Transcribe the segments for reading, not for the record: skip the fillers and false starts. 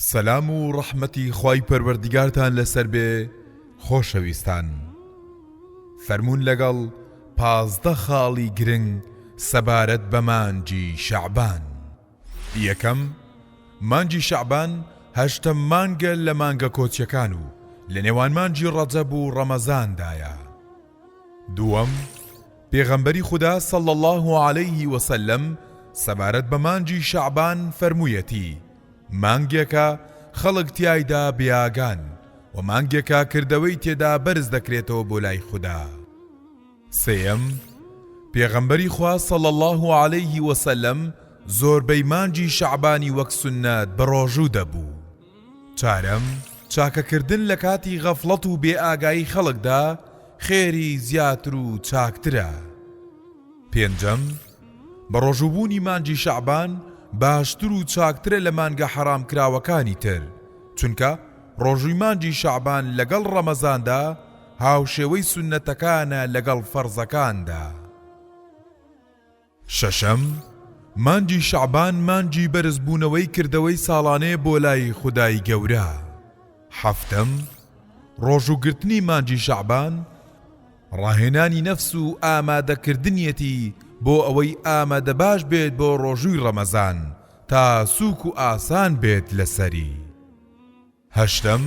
سەلام و ڕەحمەتی خوای پەروەردگارتان لەسەر بێ خۆشەویستان فەرموون لەگەڵ 15 خاڵی گرنگ سەبارەت بە مانگی شەعبان. یەکەم، مانگی شەعبان هەشتەم مانگە لە مانگە کۆچیەکان و لە نێوان مانگی ڕەجەب و ڕەمەزاندایە. دووەم، پێغەمبەری خودا صلی اللە علیه وسلم سەبارەت بە مانگی شەعبان فەرموویەتی، مانگێکە خەڵک تیایدا بێئاگان، وە مانگێکە کردەوەی تێدا بەرز دەکرێتەوە بۆ لای خودا. سێیەم، پێغەمبەری خوا صلی اللە علیه وسلم زۆربەی مانگی شەعبانی وەک سوننەت بەڕۆژوو دەبوو. چارەم، چاکەکردن لە کاتی غەفڵەت و بێ ئاگایی خەڵکدا خێری زیاتر و چاکترە. پێنجەم، بەڕۆژووبوونی مانگی شەعبان باشتر و چاکترە لە مانگە حەرامکراوەکانی تر، چونکە ڕۆژووی مانگی شەعبان لەگەڵ ڕەمەزاندا هاوشێوەی سوننەتەکانە لەگەڵ فەرزەکاندا. شەشەم، مانگی شەعبان مانگی بەرزبوونەوەی کردەوەی ساڵانەیە بۆ لای خودای گەورە. حەفتەم، ڕۆژووگرتنی مانگی شەعبان ڕاهێنانی نەفس و ئامادەکردنیەتی بۆ ئەوەی ئامادەباش بێت بۆ ڕۆژووی ڕەمەزان تا سووک و ئاسان بێت لەسەری. هەشتەم،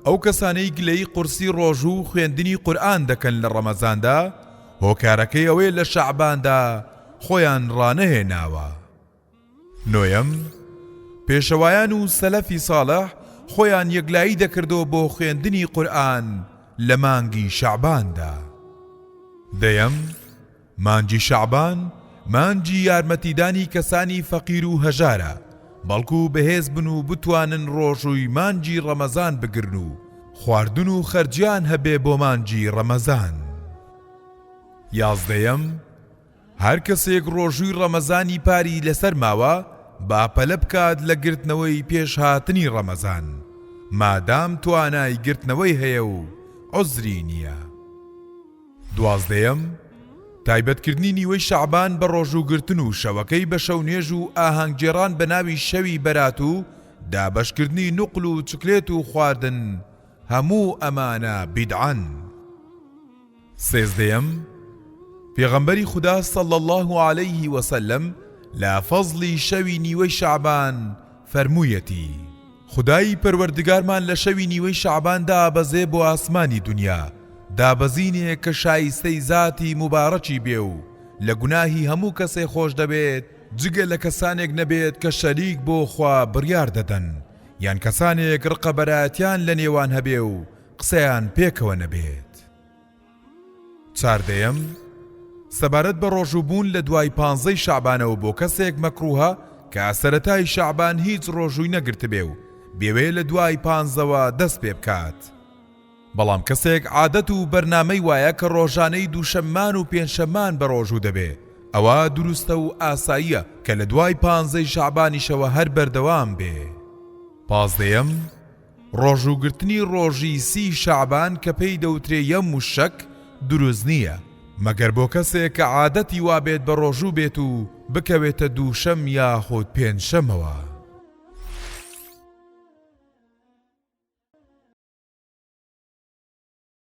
ئەو کەسانەی گلەیی قورسی ڕۆژوو و خوێندنی قورئان دەکەن لە ڕەمەزاندا، هۆکارەکەی ئەوەیە لە شەعباندا خۆیان ڕانەهێناوە. نۆیەم، پێشەوایان و سەلەفی ساڵح خۆیان یەکلایی دەکردەوە بۆ خوێندنی قورئان لە مانگی شەعباندا. دەیەم، مانگی شەعبان مانگی یارمەتیدانی کەسانی فەقیر و هەژارە، بەڵکو بەهێز بن و بتوانن ڕۆژووی مانگی ڕەمەزان بگرن و خواردن و خەرجیان هەبێ بۆ مانگی ڕەمەزان. یازدەیەم، هەر کەسێک ڕۆژووی ڕەمەزانی پاری لەسەر ماوە با پەلە بکات لە گرتنەوەی پێش هاتنی ڕەمەزان مادام توانای گرتنەوەی هەیە و عوزری نییە. دوازدەیەم، تایبەتکردنی نیوەی شەعبان بە ڕۆژووگرتن و شەوەکەی بە شەونوێژ و ئاهەنگگێڕان بە ناوی شەوی بەرات و دابەشکردنی نوقل و چکلێت و خواردن هەموو ئەمانە بیدعەن. سێزدەیەم، پێغەمبەری خودا صلی اللە علیه وسلم لە فەزڵی شەوی نیوەی شەعبان فەرموویەتی، خودای پەروەردگارمان لە شەوی نیوەی شەعبان دائەبەزێ بۆ ئاسمانی دونیا، دابەزینێک کە شایستەی زاتی موبارەکی بێ و لە گوناهی هەموو کەسێ خۆش دەبێت جگە لە کەسانێک نەبێت کە شەریک بۆ خوا بڕیار دەدەن یان کەسانێک ڕقەبەرایەتیان لە نێوان هەبێ و قسەیان پێکەوە نەبێت. چاردەیەم، سەبارەت بە ڕۆژوو بوون لە دوای پانزەی شەعبانەوە بۆ کەسێک مەکروهە کە سەرەتای شەعبان هیچ ڕۆژووی نەگرتبێ و بێوێ لە دوای پانزەوە دەست پێ بکات، بەڵام کەسێک عادەت و بەرنامەی وایە کە ڕۆژانەی دووشەممان و پێنجشەممان بەڕۆژوو دەبێ ئەوا دروستە و ئاساییە کە لە دوای پانزەی شەعبانیشەوە هەر بەردەوام بێ. پازدەیەم، ڕۆژووگرتنی ڕۆژی سی شەعبان کە پێی دەوترێ یەم الشک دروست نییە، مەگەر بۆ کەسێک کە عادەتی وابێت بەڕۆژوو بێت و بکەوێتە دووشەم یاخود پێنجشەمەوە.